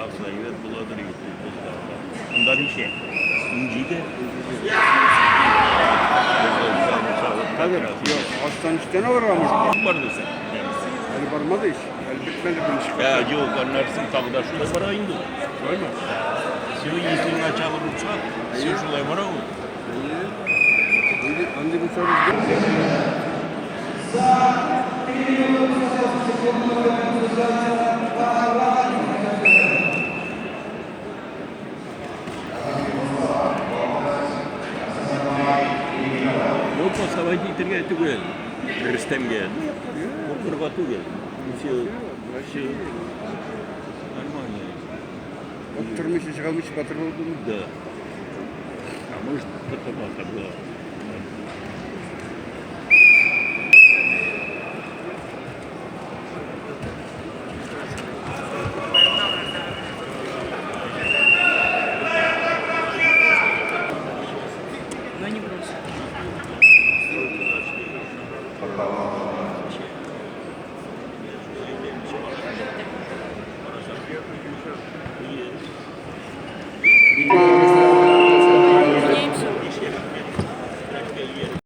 Чыгасы әйбәт буладыр бозларда. Анда ничә? 17. Хәзер юк, астан өстән алырга может. Барды син. Әле бармады ич. Әле бетмәде беренче. Я, юк, аннарсын тагы да шулай бара инде. Шулаймы? Все, если начало рухсат, все шулай бара ул. Әйе. Андый андый булса безгә. Ну, пасовать итәргә түгел. Рөстәмгә. Укырга түгел. Все, все нормально. Оттырмыйча чыга алмыйча батыр булдым. Да. А может, потом тогда. Но не бросит.